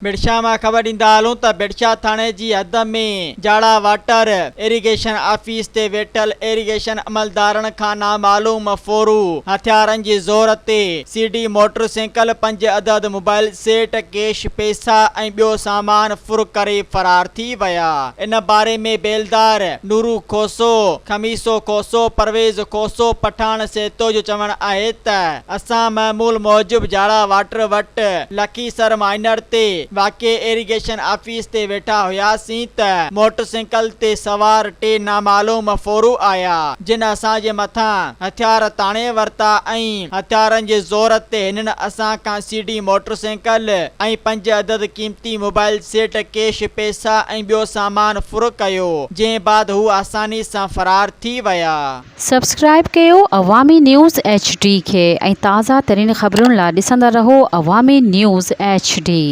ڀٽشاهه مان خبر ڏيندا هلون ته ڀٽشاهه ٿاڻي جي حد ۾ جاڙا واٽر ايريگيشن آفيس تي ويٺل ايريگيشن عملدارن کان نامعلوم ڦورو هٿيارن جي زور تي سي ڊي موٽر سائيڪل، پنج عدد موبائل سيٽ، ڪيش پئسا ۽ ٻيو سامان ڦر ڪري فرار ٿي ويا. ان باري ۾ بيلدار نورو کوسو، خميسو کوسو، پرويز کوسو، پٺاڻ سهتو جو چوڻ آهي ته اسان معمول موجب جاڙا واٽر وٽ لکي سر مائنر تي واقع ايريگيشن آفيس تي ويٺا هياسين ته موٽر سائيڪل تي سوار ٽي نامعلوم ڦورو آيا جن اسان جي مٿان هٿيار تاڻي ورتا ۽ هٿيارن جي زور تي هنن اسان کان سي ڊي موٽر سائيڪل ۽ پنج عدد قيمتي موبائل سيٽ، ڪيش پئسا ۽ ٻيو سامان ڦر ڪيو جنهن بعد هو آساني سان فرار ٿي ويا. سبسڪرائيب ڪيو عوامي نيوز ايڇ ڊي کي ۽ تازه ترين خبرن لا ڏسندا رهو عوامي نيوز ايڇ ڊي.